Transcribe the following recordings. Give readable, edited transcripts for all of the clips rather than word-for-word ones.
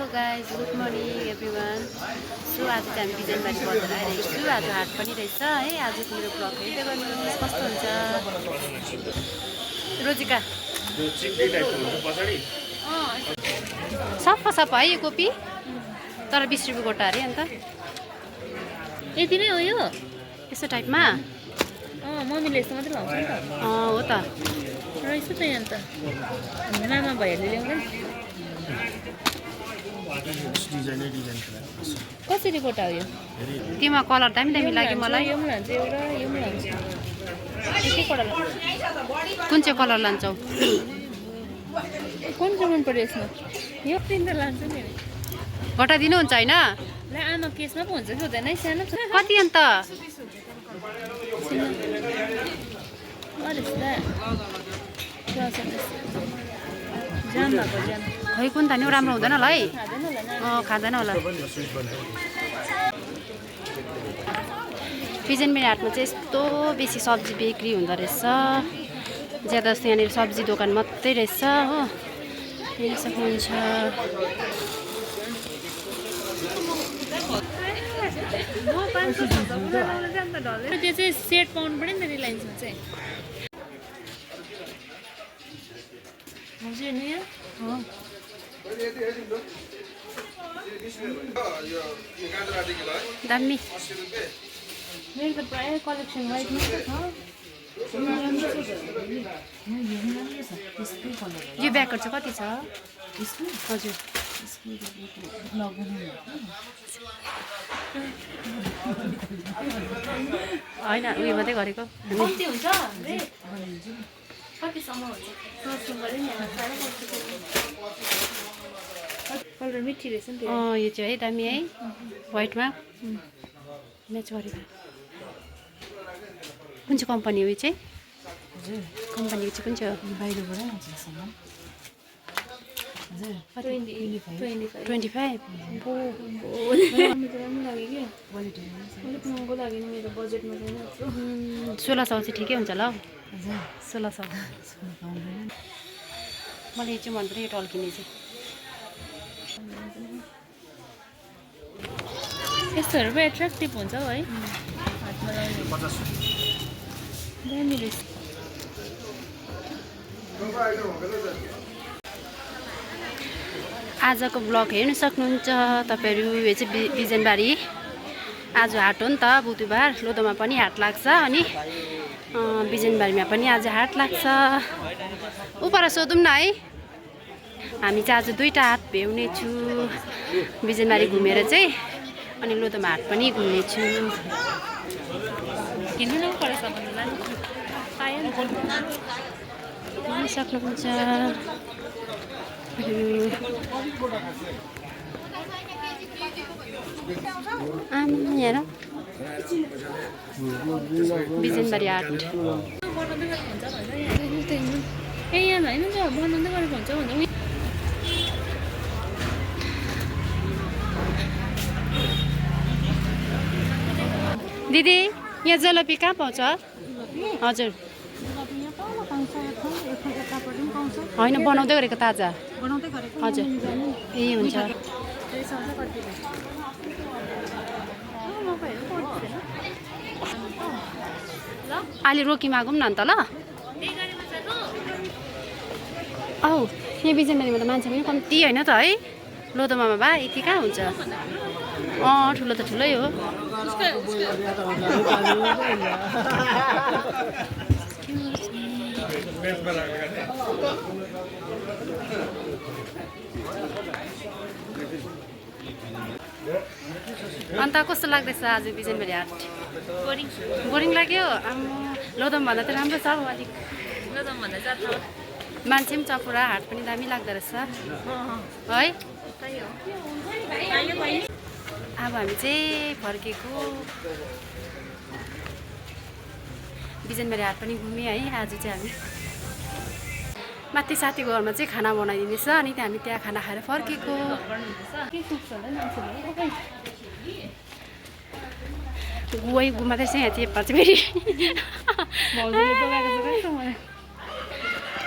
Guys good morning everyone. So आज चाहिँ हामी बिजनबारी बजार आइरहेको छु। आज हाट पनि रहेछ है। आज मेरो ब्लग हेर्दै गर्नुहोस् कस्तो हुन्छ। रोजिका सफा सफा है यो कोपी, तर 20 रुपियाँ गोटा अरे। अन्त यति नै हो यो यस्तो टाइपमा मम्मीले यस्तो मात्रै लाउँछ नि त। हो त रहेछ त यहाँ त मामा भैयाले ल्याउँदैन। कसरी गोटा हो यो? त्योमा कलर दामी दामी लाग्यो मलाई। यो पनि लान्छ एउटा, यो पनि लान्छ। के कलर लान्छ? कुन चाहिँ कलर लान्छौ? कुन चाहिँ मन पर्यो यसमा? यो तिनवटा लान्छ नि। गोटा दिनुहुन्छ होइन? ला आमा केसमा पो हुन्छ कि हुँदैन है? सानो छ कति अन्त? जाम भएको जाम खै कुन त नि राम्रो हुँदैन होला है। खाँदैन होला खाँदैन होला। बिजनबारी हाटमा चाहिँ यस्तो बेसी सब्जी बिक्री हुँदो रहेछ। ज्यादा जस्तो यहाँनिर सब्जी दोकान मात्रै रहेछ हो। हेर्न सक्नुहुन्छ। त्यो चाहिँ सेट पाउनु पऱ्यो नि त रिलायन्समा चाहिँ। हजुर नि दामी। मेरो त प्रायः कलेक्सन वाइटमा छ। यो ब्यागहरू चाहिँ कति छ? हजुर होइन उयो मात्रै गरेको। कति हुन्छ कतिसम्म हुन्छ सोच्नु पऱ्यो नि। कलर मिठी रहेछ नि त्यो। यो चाहिँ है दामी है, वाइटमा म्याच गरेको। कुन चाहिँ कम्पनी हो यो चाहिँ? कम्पनीको चाहिँ कुन चाहिँ हो? बाहिरबाट 25। राम्रो लाग्यो कि अलिक महँगो लाग्यो नि मेरो बजेटमा छैन। 1600 चाहिँ ठिकै हुन्छ ल हौ। 1600 मलाई यो चाहिँ मन पऱ्यो। यो टल्किने चाहिँ यस्तोहरू पो एट्र्याक्टिभ हुन्छ हौ है हातमा लाउने। दामी रहेछ। आजको ब्लग हेर्नु सक्नुहुन्छ तपाईँहरू। यो चाहिँ बिजनबारी आज हाट हो नि त, बुधबार। लोधोमा पनि हाट लाग्छ अनि बिजनबारीमा पनि आज हाट लाग्छ। उपर सोधौँ न है। हामी चाहिँ आज दुईवटा हाट भ्याउने छु। बिजनबारी घुमेर चाहिँ अनि लोधोमा हाट पनि घुम्नेछु। हिँड्नु न परेछ पायो नि हेर्नु सक्नुहुन्छ। हेर बिजनबारी हाट। बनाउँदै गरेको हुन्छ भन्छ ए यहाँ होइन त बनाउँदै गरेको हुन्छ भन्दा। दिदी यहाँ जलेबी कहाँ पाउँछ? हजुर होइन बनाउँदै गरेको ताजा। हजुर ए हुन्छ। अहिले रोकी मागौँ न अन्त ल। औ यहाँ बिजनबारीमा त मान्छे पनि कम्ती होइन त है। लोधोमा भए यति कहाँ हुन्छ? ठुलो त ठुलै हो। अन्त कस्तो लाग्दैछ आज बिजनबारी हाट? बोरिङ लाग्यो। लोधोमभन्दा त राम्रो छ हौ अलिक। लोधोमभन्दा जात्रा मान्छे पनि छ पुरा। हाट पनि दामी लाग्दो रहेछ है। अब हामी चाहिँ फर्केको। बिजनबारी हाट पनि घुम्यौँ है। आज चाहिँ हामी माथि साथीको घरमा चाहिँ खाना बनाइदिनेछ अनि हामी त्यहाँ खाना खाएर फर्केको। गुवा मात्रै छ यहाँ चाहिँ फेरि।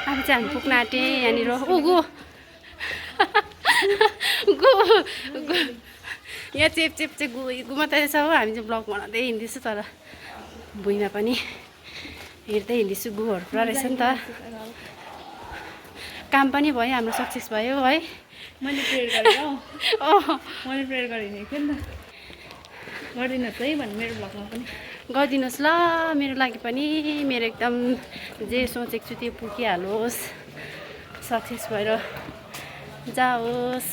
अब चाहिँ हामी पुग्न आँटेँ यहाँनिर। गो गु यहाँ चेप चाहिँ गु मात्रै रहेछ हो हामी चाहिँ ब्लग बनाउँदै हिँड्दैछु तर भुइँमा पनि हेर्दै हिँड्दैछु गुहरू पुरा रहेछ नि त काम पनि भयो हाम्रो सक्सेस भयो है मैले प्रेयर गरेर अँ मैले प्रेयर गरिदिएको थिएँ नि त गरिदिनुहोस् है भन्नु मेरो भ्लगमा पनि गरिदिनुहोस् ल मेरो लागि पनि मेरो एकदम जे सोचेको छु त्यो पुगिहालोस् सक्सेस भएर जाओस्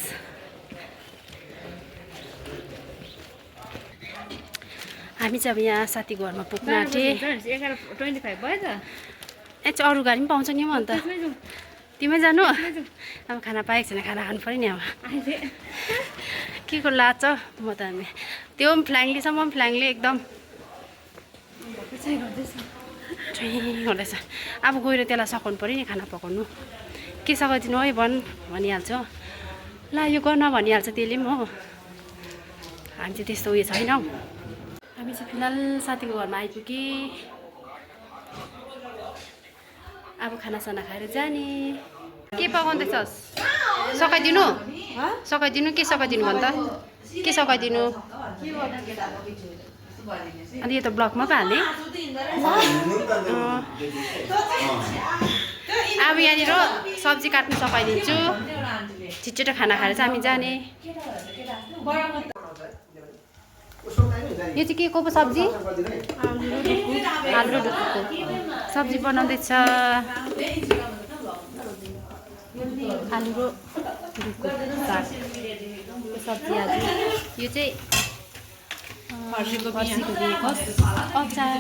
हामी चाहिँ अब यहाँ साथी घरमा पुग्न आँटेँ 11:25 भयो त ए चाहिँ अरू गाडी पनि पाउँछ नि म अन्त तिमी जानु अब खाना पाएको छैन खाना खानु पऱ्यो नि अब के को लाछ म त हामी त्यो पनि फ्ल्याङ्ली छ म पनि फ्ल्याङ्ली एकदम हुँदैछ अब गएर त्यसलाई सघाउनु पऱ्यो नि खाना पकाउनु के सघाइदिनु है भनिहाल्छ ला यो गर्न भनिहाल्छ त्यसले पनि हो हामी चाहिँ त्यस्तो उयो छैन हौ हामी चाहिँ फिलहाल साथीको घरमा आइपुग्यौँ अब खानासाना खाएर जाने के पकाउँदैछस् सघाइदिनु सघाइदिनु के सघाइदिनु भन् त के सघाइदिनु अनि यो त ब्लगमा पो हाल्ने अब यहाँनिर सब्जी काट्नु सघाइदिन्छु छिटो खाना खाएर चाहिँ हामी जाने यो चाहिँ के को पो सब्जी आलु डुकुको सब्जी बनाउँदैछ आलु र डुकु साग सब्जी आज यो चाहिँ फर्सीको बिहेको अचार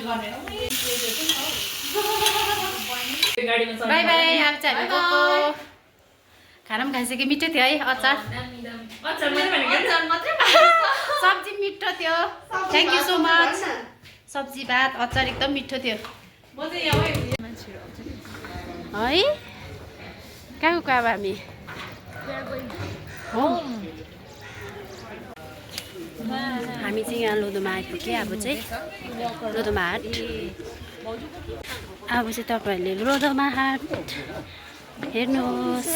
बाई बाई अब चाहिँ हामी गएको खाना पनि खाइसक्यो मिठो थियो है अचार सब्जी मिठो थियो थ्याङ्क यू सो मच सब्जी भात अचार एकदम मिठो थियो है कहाँ गएको अब हामी हो हामी चाहिँ यहाँ लोधोमा आइपुग्यो अब चाहिँ लोधोमा हाट अब चाहिँ तपाईँहरूले लोधोमा हाट हेर्नुहोस्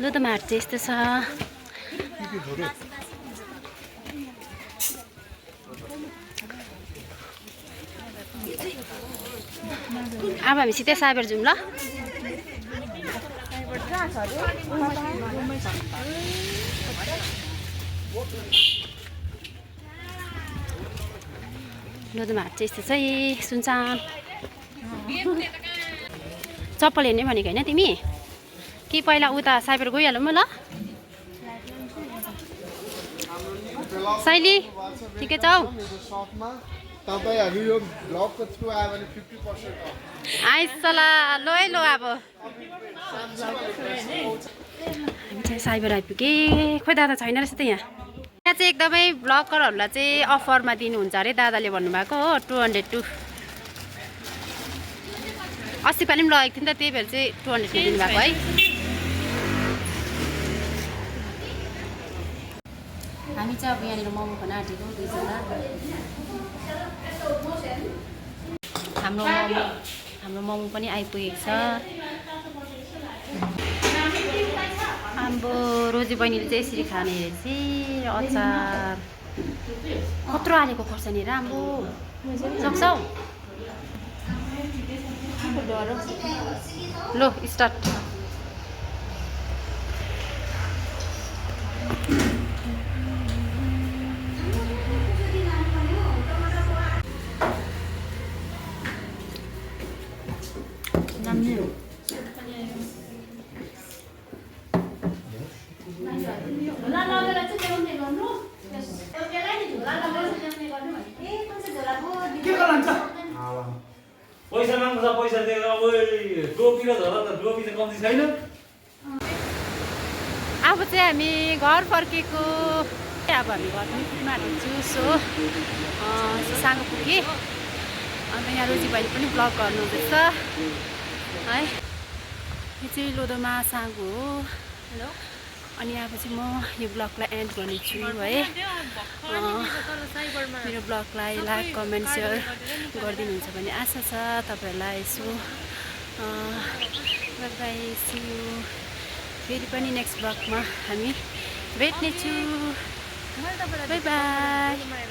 लोधोमा हाट चाहिँ यस्तो छ अब हामी सिधै साइबर जाउँ ल लोधोमा हाट चाहिँ यस्तो चाहिँ सुनसान चप्पल हेर्ने भनेको होइन तिमी कि पहिला उता साइबर गइहालौँ ल साइली ठिकै छौ तपाईहरु यो ब्लगको थ्रु आयो भने 50% आइसला लो है लो अब हामी चाहिँ साइबर आइपुगेँ खोइ दादा छैन रहेछ त यहाँ चाहिँ एकदमै ब्लगरहरूलाई चाहिँ अफरमा दिनुहुन्छ अरे दादाले भन्नुभएको हो 200 अस्ति पालि पनि लगेको थिएँ नि त त्यही भएर चाहिँ 200 दिनुभएको है हामी चाहिँ अब यहाँनिर मोमो खान आँटेको दुईजना हाम्रो मोमो पनि आइपुगेको छ हाम्रो रोजी बहिनीले चाहिँ यसरी खाने रहेछ अचार कत्रो हालेको खोर्सानी राम्रो सक्छौ लो स्टार्ट पैसा माग्नु छ पैसा दिएर अब टोपी र झोला त टोपी त कम्ती छैन अब चाहिँ हामी घर फर्केको अब हामी घर पनि पुग्न आँटेको सो सानो पुगेँ अन्त यहाँ रोजी भाइले पनि ब्लग गर्नुहुँदैछ है यो चाहिँ लोधोमा साँगो हो हेलो अनि अब चाहिँ म यो ब्लगलाई एन्ड गर्नेछु है मेरो ब्लगलाई लाइक कमेन्ट सेयर गरिदिनुहुन्छ भन्ने आशा छ तपाईँहरूलाई यसो बाई बाई सी यू फेरि पनि नेक्स्ट ब्लगमा हामी भेट्नेछु। मैले तपाईँलाई बाई बाई। माया